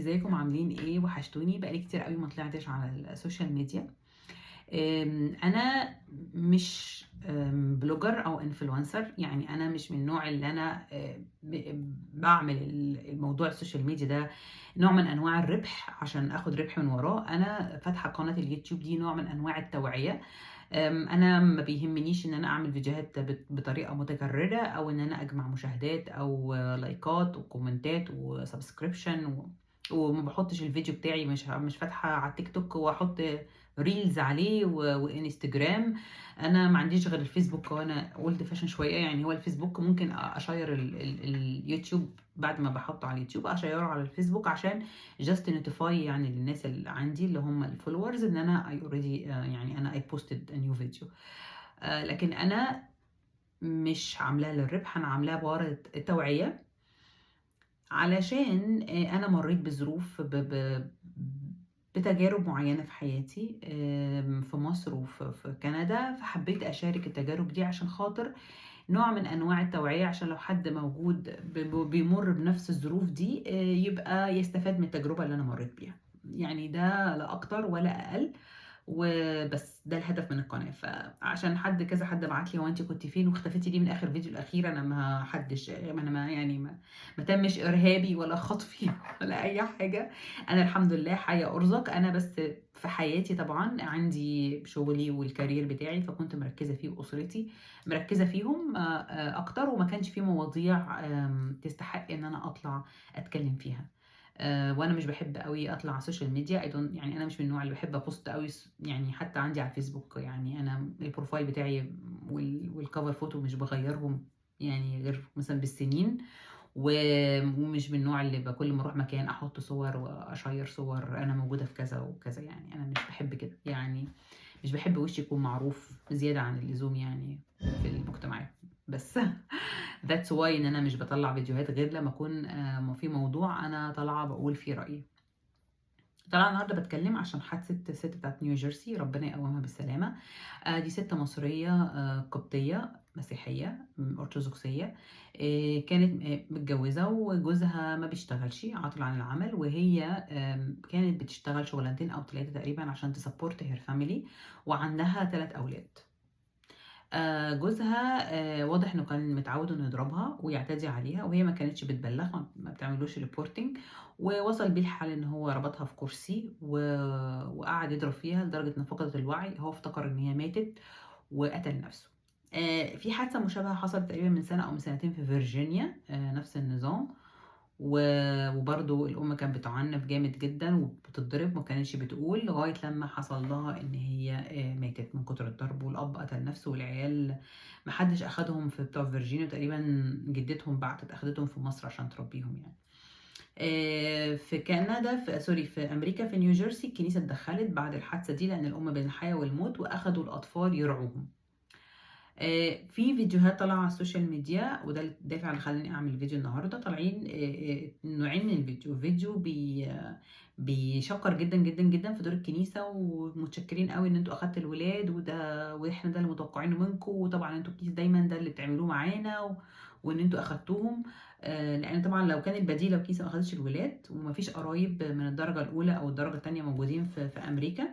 ازيكم؟ عاملين ايه؟ وحشتوني، بقالي كتير قوي ما طلعتش على ال social media. انا مش blogger او influencer، يعني انا مش من النوع اللي انا بعمل الموضوع ال social media ده نوع من انواع الربح عشان اخد ربح من وراه. انا فاتحة قناة اليوتيوب دي نوع من انواع التوعيه. انا ما بيهمنيش ان انا اعمل فيديوهات بطريقة متكررة او ان انا اجمع مشاهدات او لايكات وكومنتات و subscription وما بحطش الفيديو بتاعي، مش فاتحة على التيك توك واحط reels عليه وانستجرام. انا ما عنديش غير الفيسبوك، وانا old fashion شويه، يعني هو الفيسبوك ممكن اشير اليوتيوب بعد ما بحطه على اليوتيوب اشيره على الفيسبوك عشان just notify يعني للناس اللي عندي اللي هم ال followers ان انا I already، يعني انا I posted new video. لكن انا مش عاملاها للربح، انا عاملاها بغرض التوعية علشان انا مريت بظروف بتجارب معينة في حياتي، في مصر وفي كندا، فحبيت أشارك التجارب دي عشان خاطر نوع من أنواع التوعية، عشان لو حد موجود بيمر بنفس الظروف دي يبقى يستفاد من التجربة اللي أنا مريت بيها. يعني ده لا أكتر ولا أقل، وبس ده الهدف من القناة. فعشان حد كذا حد بعت لي هو انت كنت فين واختفيتي ليه من اخر فيديو الاخير، انا ما حدش، ما انا ما يعني ما تمش ارهابي ولا خطفي ولا اي حاجة، انا الحمد لله حية ارزق. انا بس في حياتي طبعا عندي شغلي وال career بتاعي، فكنت مركزة فيه واسرتي مركزة فيهم اكتر، وما كانش في مواضيع تستحق ان انا اطلع اتكلم فيها. وانا مش بحب قوي اطلع على ال social media، I don't، يعني انا مش من النوع اللي بحب ا post قوي، يعني حتى عندي على الفيسبوك، يعني انا ال profile بتاعي وال cover photo مش بغيرهم يعني غير مثلا بالسنين، ومش من النوع اللي كل ما اروح مكان احط صور واشير صور انا موجودة في كذا وكذا، يعني انا مش بحب كده، يعني مش بحب وشي يكون معروف زيادة عن اللزوم يعني في المجتمعات. بس that's why ان انا مش بطلع فيديوهات غير لما اكون في موضوع انا طالعه بقول فيه رايي. طالعه النهارده بتكلم عشان حادثه الست بتاعت نيوجيرسي، ربنا يقومها بالسلامة. دي ست مصرية قبطيه مسيحية ارثوذكسيه، كانت متجوزة وجوزها ما بيشتغلش، عاطل عن العمل، وهي كانت بتشتغل شغلانتين او 3 تقريبا عشان ت support her family، وعندها 3 اولاد. جوزها واضح انه كان متعود انه يضربها ويعتدي عليها، وهي ما كانتش بتبلغ، ما بتعملوش reporting، ووصل بيه الحال ان هو ربطها في كرسي وقعد يضرب فيها لدرجة ان فقدت الوعي. هو افتكر ان هي ماتت وقتل نفسه. في حادثه مشابهة حصلت تقريبا من سنة او من سنتين في فيرجينيا، نفس النظام، وبرضو الأم كانت بتعنف جامد جدا وبتضرب، ما كانتش بتقول، لغاية لما حصل لها إن هي ماتت من كتر الضرب، والأب قتل نفسه، والعيال محدش أخدهم في بتوع فيرجينيا، تقريبا جدتهم بعتت أخدتهم في مصر عشان تربيهم يعني. في كندا، في sorry، في أمريكا في نيوجيرسي، الكنيسة اتدخلت بعد الحادثة دي لأن الأم بين الحياة والموت، وأخدوا الأطفال يرعوهم. في فيديوهات طالعه على ال social media، وده الدافع اللي خلاني اعمل فيديو النهارده. طالعين نوعين من الفيديو، فيديو بيشكر جدا جدا جدا في دور الكنيسة، ومتشكرين قوي ان انتوا اخدتوا الولاد، وده واحنا ده اللي متوقعينه منكم، وطبعا انتوا الكنيسة دايما ده اللي بتعملوه معانا، وان انتوا اخدتوهم. لان طبعا لو كان البديل لو الكنيسة ما اخدتش الولاد ومفيش قرايب من الدرجة الاولى او الدرجة الثانية موجودين في امريكا،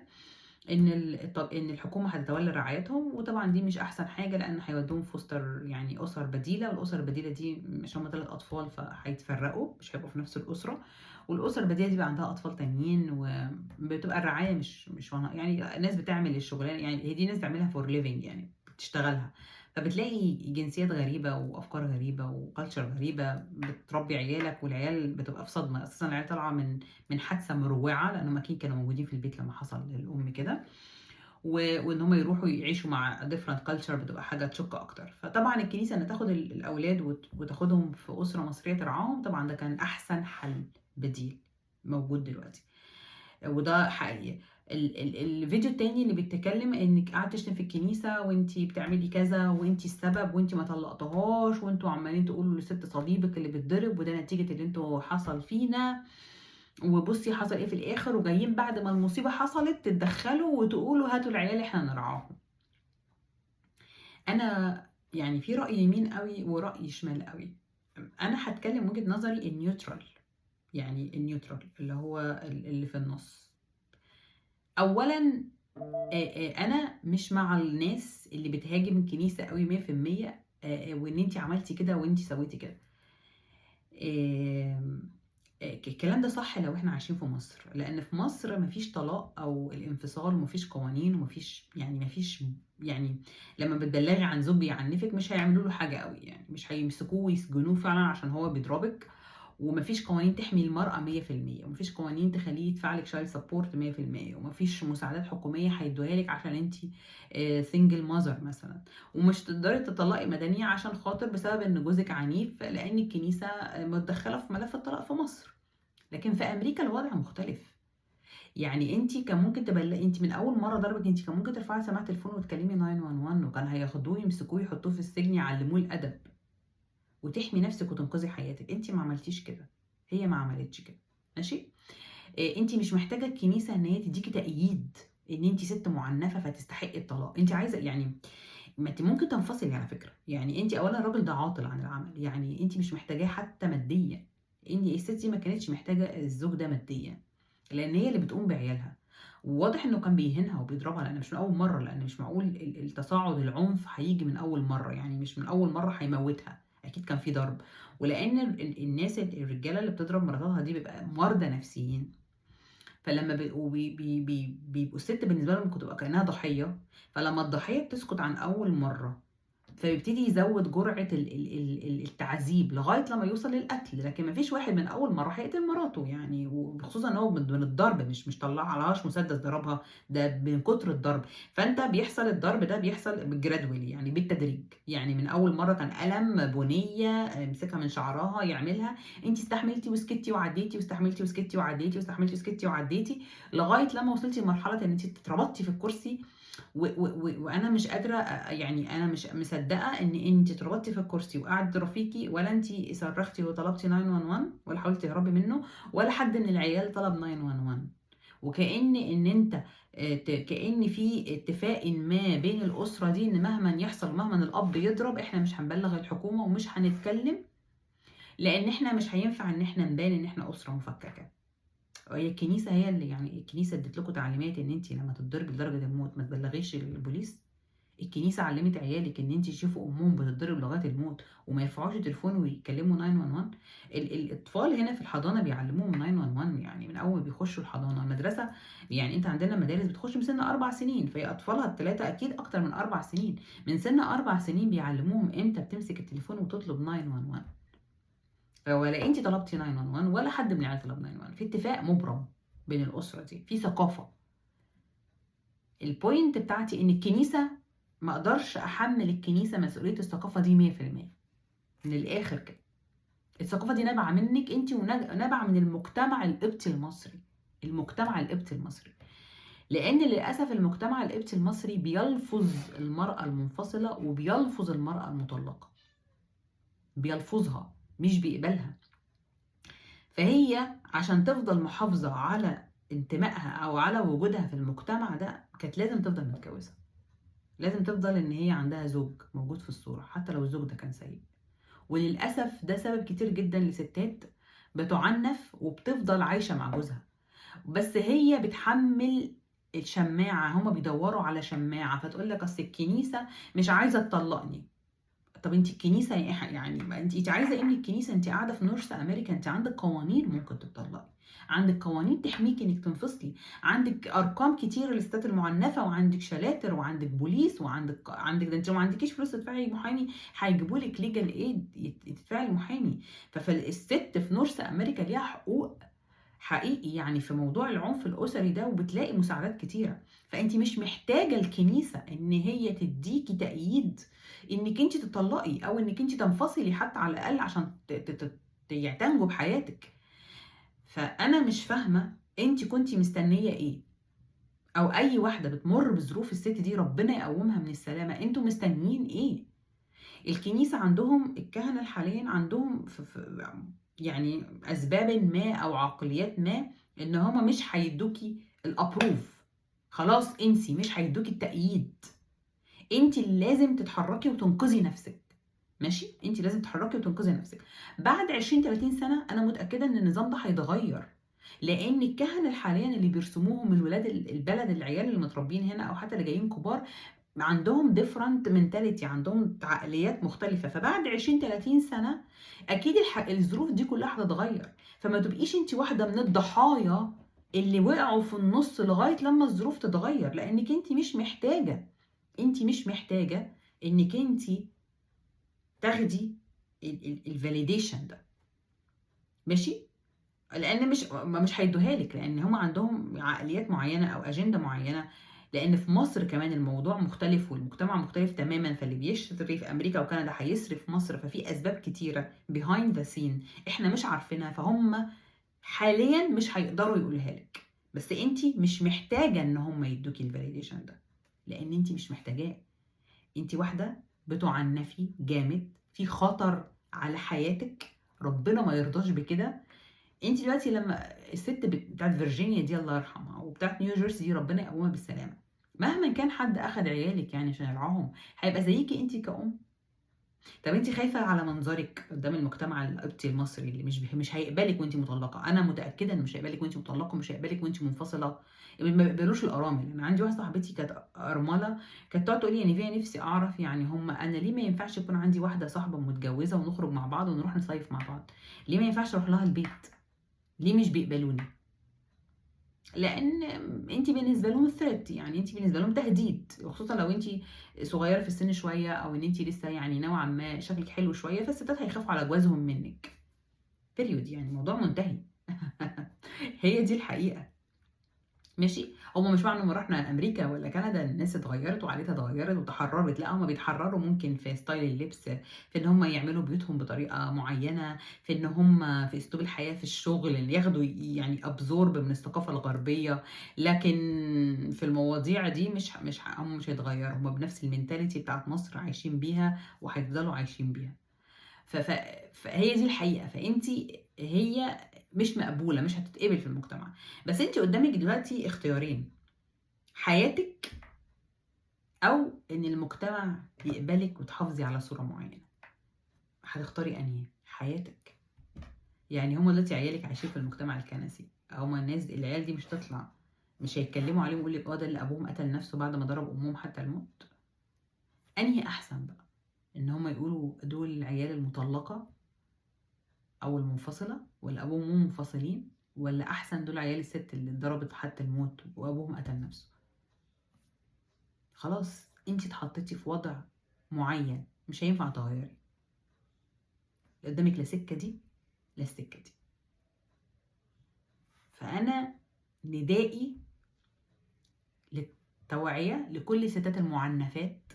ان الحكومة هتتولى رعايتهم، وطبعا دي مش احسن حاجة لان هيودوهم foster، يعني اسر بديله، والاسر البديلة دي مش هم 3 اطفال فهيتفرقوا، مش هيبقوا في نفس الاسرة، والاسر البديلة دي بقى عندها اطفال تانيين، وبتبقى الرعاية مش يعني الناس بتعمل الشغلانة، يعني هي دي ناس بتعملها for living، يعني بتشتغلها، فبتلاقي جنسيات غريبة وافكار غريبة و culture غريبة بتربي عيالك، والعيال بتبقى في صدمة اساسا. العيال طالعه من حادثه مروعة لانهم اكيد كانوا موجودين في البيت لما حصل للام كده، وان هم يروحوا يعيشوا مع different culture بتبقى حاجة تشك اكتر. فطبعا الكنيسة ان تاخد الاولاد وتاخدهم في اسره مصرية ترعاهم، طبعا ده كان احسن حل بديل موجود دلوقتي، وده حقيقي. الفيديو التاني اللي بيتكلم انك قاعدة تشتم في الكنيسة وانتي بتعملي كذا وانتي السبب وانتي ما طلقتهاش وانتوا عمالين تقولوا لست صليبك اللي بتضرب وده نتيجة اللي انتوا حصل فينا، وبصي حصل ايه في الاخر، وجايين بعد ما المصيبة حصلت تتدخلوا وتقولوا هاتوا العيال احنا نرعاهم. انا يعني في راي يمين قوي وراي شمال قوي، انا هتكلم وجهه نظري ال neutral، يعني ال neutral اللي هو اللي في النص. اولا انا مش مع الناس اللي بتهاجم الكنيسة قوي 100%، وان انت عملتي كده وانت سويتي كده. الكلام ده صح لو احنا عايشين في مصر، لان في مصر مفيش طلاق او الانفصال، ومفيش قوانين، ومفيش يعني مفيش يعني لما بتبلغي عن زوج بيعنفك مش هيعملوا له حاجة قوي، يعني مش هيمسكوه ويسجنوه فعلا عشان هو بيضربك، ومفيش قوانين تحمي المرأة 100%، ومفيش قوانين تخليه يدفع لك child support 100%، ومفيش مساعدات حكومية هيدوها لك عشان انت single mother مثلا، ومش تقدري تطلقي مدنية عشان خاطر بسبب ان جوزك عنيف، لان الكنيسة متدخلة في ملف الطلاق في مصر. لكن في امريكا الوضع مختلف. يعني انت كان ممكن تبلغي، انت من اول مرة ضربك انت كان ممكن ترفعي سماعه التليفون وتكلمي 911، وكان هياخدوه يمسكوه يحطوه في السجن يعلموه الادب وتحمي نفسك وتنقذي حياتك. انت ما عملتيش كده، هي ما عملتش كده، ماشي؟ انت مش محتاجه الكنيسة ان هي تديكي تأييد ان انت ست معنفه فتستحقي الطلاق. انت عايزه يعني ما انت ممكن تنفصلي على فكرة. يعني انت اولا الراجل ده عاطل عن العمل، يعني انت مش محتاجاه حتى ماديا. انت الست دي ما كانتش محتاجه الزوج ده ماديا، لان هي اللي بتقوم بعيالها، وواضح انه كان بيهينها وبيضربها، لان مش من اول مرة، لان مش معقول التصاعد العنف هيجي من اول مرة، يعني مش من اول مرة هيموتها، اكيد كان في ضرب. ولان الناس الرجالة اللي بتضرب مراتها دي بيبقى مرضى نفسيين، فلما بيبقوا بيبقوا الست بالنسبة لهم بتبقى كانها ضحية، فلما الضحية بتسكت عن اول مرة فيبتدي يزود جرعة التعذيب لغاية لما يوصل للقتل. لكن ما فيش واحد من اول مرة هيقتل مراته يعني، وخصوصا ان هو من الضرب، مش طلع لهاش مسدس ضربها، ده من كتر الضرب. فانت بيحصل الضرب ده بيحصل gradually، يعني بالتدريج، يعني من اول مرة كان قلم بنيه مسكها من شعرها يعملها، انت استحملتي وسكتي وعديتي، واستحملتي وسكتي وعديتي، واستحملتي وسكتي وعديتي، لغاية لما وصلتي لمرحلة ان انت اتربطتي في الكرسي. وانا مش قادرة، يعني انا مش مصدقه ان انت اتربطتي في الكرسي وقعد رفيقي، ولا انت صرختي وطلبتي 911، ولا حاولتي تهربي منه، ولا حد من العيال طلب 911. وكأن ان انت كأن في اتفاق ما بين الاسرة دي ان مهما يحصل، مهما الاب يضرب، احنا مش هنبلغ الحكومة ومش هنتكلم، لان احنا مش هينفع ان احنا نبان ان احنا اسره مفككة. هي الكنيسة هي اللي يعني الكنيسة ادت لكم تعليمات ان انت لما تتضربي لدرجة الموت ما تبلغيش البوليس. الكنيسة علمت عيالك ان انت تشوفوا امهم بتتضرب لغاية الموت وما يرفعوش التليفون ويكلموا 911. الاطفال هنا في الحضانة بيعلموهم 911، يعني من اول ما بيخشوا الحضانة. المدرسة يعني انت عندنا مدارس بتخش من سن 4 سنين، فهي اطفالها الثلاثة اكيد اكتر من 4 سنين، من سن 4 سنين بيعلموهم امتى بتمسك التليفون وتطلب 911. فولا انت طلبتي 911 ولا حد من العيال طلب 911. في اتفاق مبرم بين الاسرة دي، في ثقافة. ال point بتاعتي ان الكنيسة ما اقدرش احمل الكنيسة مسؤولية الثقافة دي 100%. من الاخر كده الثقافة دي نابعة منك انت، ونابعه من المجتمع القبطي المصري. المجتمع القبطي المصري، لان للاسف المجتمع القبطي المصري بيلفظ المراة المنفصلة وبيلفظ المراة المطلقة، بيلفظها مش بيقبلها. فهي عشان تفضل محافظة على انتمائها أو على وجودها في المجتمع ده كانت لازم تفضل متجوزة، لازم تفضل إن هي عندها زوج موجود في الصورة حتى لو الزوج ده كان سيء. وللأسف ده سبب كتير جدا لستات بتعنف وبتفضل عايشة مع جوزها، بس هي بتحمل الشماعة، هما بيدوروا على شماعة، فتقول لك أصل الكنيسة مش عايزة تطلقني. طب انت الكنيسة يعني انت عايزه ايه من الكنيسة؟ انت قاعدة في North America، انت عندك قوانين ممكن تطلقي، عندك قوانين تحميكي انك تنفصلي، عندك ارقام كتير للستات المعنفه، وعندك shelter، وعندك بوليس، وعندك ده انت لو ما عندكيش فلوس تدفعي محامي هيجيبوا لك legal aid تدفعي المحامي. فالست في North America ليها حقوق حقيقي يعني في موضوع العنف الاسري ده، وبتلاقي مساعدات كتيرة. فانت مش محتاجه الكنيسة ان هي تديكي تأييد انك انت تطلقي او انك انت تنفصلي حتى على الاقل عشان تنجو بحياتك. فانا مش فاهمه انت كنتي مستنيه ايه، او اي واحدة بتمر بظروف الست دي ربنا يقومها من السلامة، انتوا مستنيين ايه؟ الكنيسة عندهم الكهنة حاليا عندهم في يعني اسباب ما او عقليات ما ان هما مش هيدوكي ال approve، خلاص انسي، مش هيدوكي التأييد، انت اللي لازم تتحركي وتنقذي نفسك. ماشي؟ انت لازم تتحركي وتنقذي نفسك. بعد 20 30 سنة انا متاكدة ان النظام ده هيتغير، لان الكهنة حاليا اللي بيرسموهم من ولاد البلد، العيال اللي متربيين هنا او حتى اللي جايين كبار، عندهم different mentality، عندهم عقليات مختلفة. فبعد 20 30 سنة اكيد الظروف دي كلها هتتغير. فما تبقيش انت واحدة من الضحايا اللي وقعوا في النص لغاية لما الظروف تتغير، لانك انت مش محتاجه، انت مش محتاجه انك انت تاخدي ال validation ده، ماشي؟ لان مش هيدوها لك، لان هم عندهم عقليات معينة او اجندة معينة. لان في مصر كمان الموضوع مختلف والمجتمع مختلف تماما، فاللي بيشتري في امريكا وكندا هيصرف في مصر، ففي اسباب كتيرة behind the scene احنا مش عارفينها، فهم حاليا مش هيقدروا يقولها لك. بس انت مش محتاجه ان هم يدوكي ال validation ده، لان انت مش محتاجاه. انت واحدة بتعنفي جامد، في خطر على حياتك، ربنا ما يرضاش بكده. انت دلوقتي لما الست بتاعت فيرجينيا دي الله يرحمها، وبتاعت نيو جيرسي دي ربنا يقومها بالسلامة، مهما كان حد اخد عيالك يعني عشان يرعاهم هيبقى زيكي انت كأم. طب انت خايفة على منظرك قدام المجتمع القبطي المصري اللي مش هيقبلك وانت مطلقه. انا متاكدة انه مش هيقبلك وانت مطلقه، ومش هيقبلك وانت منفصلة، ما بيقبلوش الارامل. انا عندي واحدة صاحبتي كانت ارملة، كانت تقعد تقول لي يعني فيها نفسي اعرف يعني هم انا ليه ما ينفعش يكون عندي واحدة صاحبه متجوزة ونخرج مع بعض ونروح نصيف مع بعض؟ ليه ما ينفعش اروح لها البيت؟ ليه مش بيقبلوني؟ لان انت بالنسبة لهم threat، يعني انت بالنسبة لهم تهديد، وخصوصا لو انت صغيرة في السن شوية، او ان انت لسه يعني نوعا ما شكلك حلو شوية، فالستات هيخافوا على جوازهم منك. period، يعني الموضوع منتهي. هي دي الحقيقة، ماشي؟ هما مش معنى ما رحنا امريكا ولا كندا الناس اتغيرت وعادتها اتغيرت وتحررت، لا، هما بيتحرروا ممكن في style اللبس، في ان هما يعملوا بيوتهم بطريقة معينة، في ان هما في اسلوب الحياة، في الشغل، اللي ياخدوا يعني absorb من الثقافة الغربية. لكن في المواضيع دي هم مش هيتغيروا، هما بنفس ال mentality بتاعت مصر عايشين بيها وهيفضلوا عايشين بيها. فهي دي الحقيقة. فانتي هي مش مقبولة، مش هتتقبل في المجتمع. بس انتي قدامك دلوقتي اختيارين، حياتك او ان المجتمع يقبلك وتحافظي على صورة معينة. هتختاري انهي؟ حياتك. يعني هما دلوقتي عيالك عايشين في المجتمع الكنسي، هما الناس العيال دي مش تطلع، مش هيتكلموا عليهم ويقول لك ده اللي ابوهم قتل نفسه بعد ما ضرب امهم حتى الموت. انهي احسن بقى؟ ان هما يقولوا دول العيال المطلقة او المنفصلة، ولا ابوهم وامهم منفصلين، ولا احسن دول عيال الست اللي اتضربت حتى الموت وابوهم قتل نفسه؟ خلاص انتي اتحطيتي في وضع معين مش هينفع تغيري، قدامك لا سكة دي لا السكة دي. فانا ندائي للتوعية لكل الستات المعنفات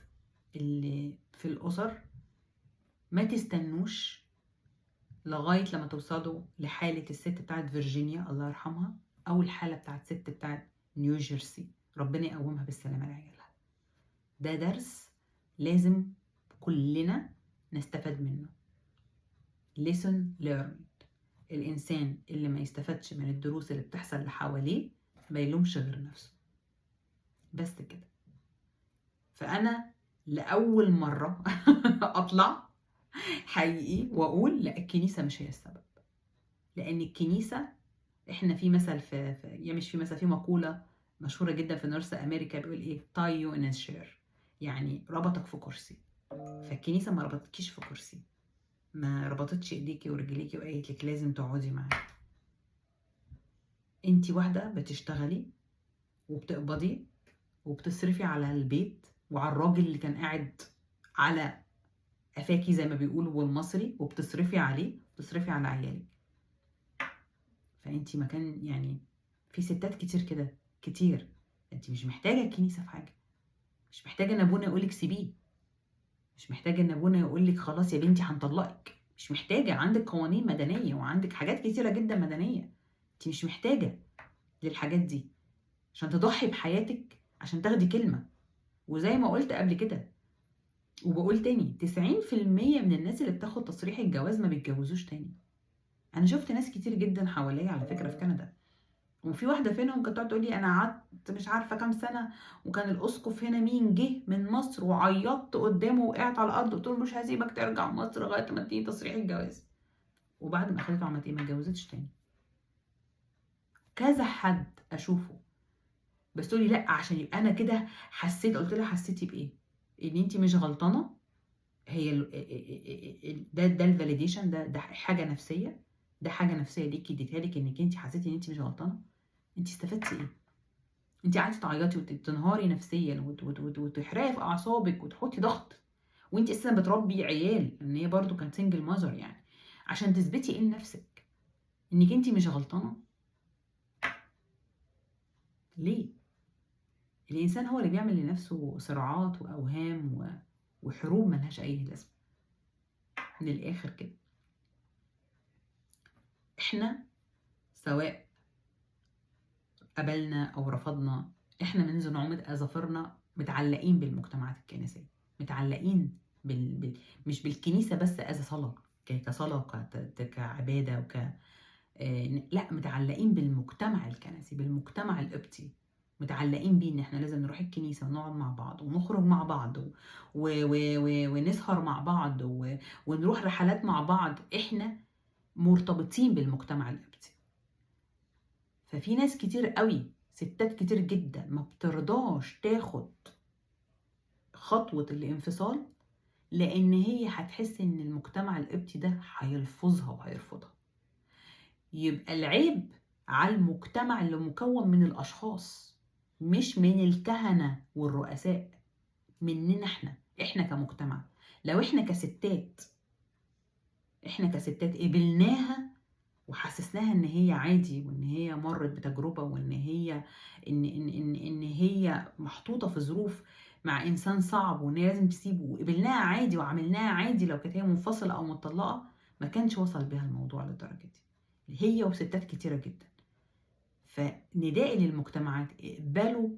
اللي في الاسر، ما تستنوش لغاية لما توصلوا لحالة الست بتاعت فيرجينيا الله يرحمها، أو الحالة بتاعت ست بتاعت نيوجيرسي ربنا يقومها بالسلامة لعيالها. ده درس لازم كلنا نستفاد منه، lesson learned. الإنسان اللي ما يستفادش من الدروس اللي بتحصل اللي حواليه ما يلومش غير نفسه، بس كده. فأنا لأول مرة أطلع حقيقي واقول لا، الكنيسة مش هي السبب. لان الكنيسة احنا في مثل في يعني مش في مثل، في مقولة مشهورة جدا في North America بيقول ايه؟ tie you in a chair، يعني ربطك في كرسي. فالكنيسه ما ربطتكيش في كرسي، ما ربطتش ايديكي ورجليكي وقالت لك لازم تقعدي معايا. انت واحدة بتشتغلي وبتقبضي وبتصرفي على البيت وعلى الراجل اللي كان قاعد على قفاكي زي ما بيقولوا بالمصري، وبتصرفي عليه، بتصرفي على عيالك. فانتي مكان يعني في ستات كتير كده كتير، انتي مش محتاجه الكنيسة في حاجة، مش محتاجه ان ابونا يقولك سيبيه، مش محتاجه ان ابونا يقولك خلاص يا بنتي هنطلقك، مش محتاجه. عندك قوانين مدنية وعندك حاجات كتيرة جدا مدنية، انتي مش محتاجه للحاجات دي عشان تضحي بحياتك عشان تاخدي كلمة. وزي ما قلت قبل كده وبقول تاني، 90% من الناس اللي بتاخد تصريح الجواز ما بيتجوزوش تاني. انا شفت ناس كتير جدا حواليا على فكرة في كندا وفي واحدة فينهم كانت تقعد تقول لي أنا قعدت مش عارفة كام سنة، وكان الأسقف هنا مين جه من مصر وعيطت قدامه وقعت على الأرض قلت له مش هسيبك ترجع مصر لغاية ما تديني تصريح الجواز. وبعد ما أخدته عملت إيه؟ ما اتجوزتش تاني. كذا حد أشوفه بس تقولي لأ عشان يبقى أنا كده حسيت. قلت لها حسيتي بإيه؟ إن أنت مش غلطانة؟ هي ده ال validation، ده حاجة نفسية، ده حاجة نفسية ليكي اديتها لك إنك أنت حسيتي إن أنت مش غلطانة. أنت استفدتي إيه؟ أنت قعدتي تعيطي وتنهاري نفسيا وتحرقي في أعصابك وتحطي ضغط، وأنت أساسا بتربي عيال، إن هي برضو كانت single mother يعني، عشان تثبتي إيه لنفسك؟ إنك أنت مش غلطانة؟ ليه؟ الإنسان هو اللي بيعمل لنفسه صراعات وأوهام وحروب ملهاش أي لازمة. من الآخر كده إحنا سواء قبلنا أو رفضنا، إحنا منذ نعومة أظافرنا متعلقين بالمجتمعات الكنسية، متعلقين مش بالكنيسة بس as صلاة، كصلاة كعبادة لا، متعلقين بالمجتمع الكنسي، بالمجتمع القبطي، متعلقين بيه ان احنا لازم نروح الكنيسة ونقعد مع بعض ونخرج مع بعض و و و ونسهر مع بعض ونروح رحلات مع بعض. احنا مرتبطين بالمجتمع القبطي. ففي ناس كتير قوي، ستات كتير جدا، ما بترضاش تاخد خطوة الانفصال لان هي هتحس ان المجتمع القبطي ده هيلفظها وهيرفضها. يبقى العيب على المجتمع اللي مكون من الاشخاص، مش من الكهنة والرؤساء، مننا احنا كمجتمع. لو احنا كستات قبلناها وحسسناها ان هي عادي، وان هي مرت بتجربة، وان هي ان ان ان ان هي محطوطة في ظروف مع انسان صعب وان هي لازم تسيبه، وقبلناها عادي وعملناها عادي لو كانت هي منفصلة او مطلقة، ما كانش وصل بها الموضوع للدرجة دي، هي وستات كتيرة جدا. فندائي للمجتمعات، اقبلوا،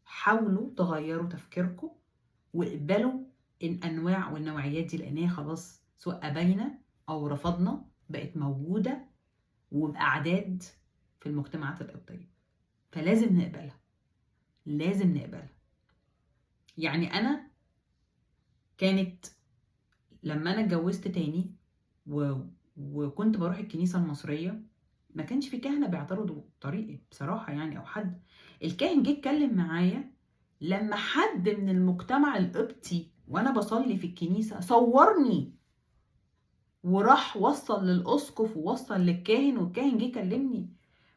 حاولوا تغيروا تفكيركم واقبلوا الانواع والنوعيات دي، لان هي خلاص سواء ابينا او رفضنا بقت موجودة وباعداد في المجتمعات القبطية، فلازم نقبلها، لازم نقبلها. يعني انا كانت لما انا اتجوزت تاني وكنت بروح الكنيسة المصرية، ما كانش في كهنة بيعترضوا طريقي بصراحة يعني، او حد. الكاهن جه اتكلم معايا لما حد من المجتمع القبطي وانا بصلي في الكنيسة صورني وراح وصل للاسقف ووصل للكاهن، والكاهن جه كلمني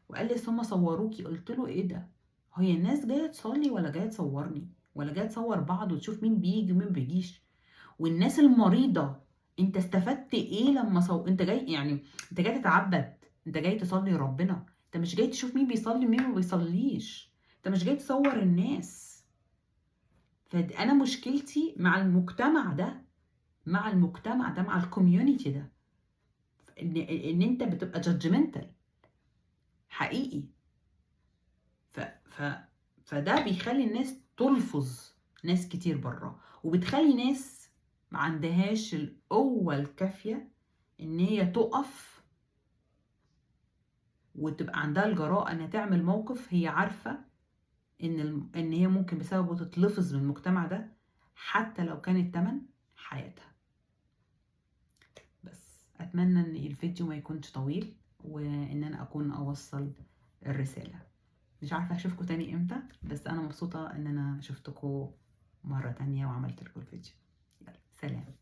وقال لي هم صوروكي. قلت له ايه ده؟ هي الناس جاية تصلي ولا جاية تصورني ولا جاية تصور بعض وتشوف مين بيجي ومين بيجيش؟ والناس المريضة انت استفدت ايه لما انت جاي، يعني انت جاي تتعبد، انت جاي تصلي ربنا، انت مش جاي تشوف مين بيصلي ومين ما بيصليش، انت مش جاي تصور الناس. فانا مشكلتي مع المجتمع ده، مع المجتمع ده، مع ال community ده، ان انت بتبقى judgmental حقيقي. ف ف فده بيخلي الناس تلفظ ناس كتير بره، وبتخلي ناس ما عندهاش القوة الكافية ان هي تقف وتبقى عندها الجراءة انها تعمل موقف هي عارفة ان هي ممكن بسببه تتلفظ من المجتمع ده، حتى لو كان الثمن حياتها. بس اتمنى ان الفيديو ما يكونش طويل وان انا اكون اوصل الرسالة. مش عارفة اشوفكم تاني امتى، بس انا مبسوطة ان انا شفتكم مرة تانية وعملت لكم الفيديو. يلا سلام.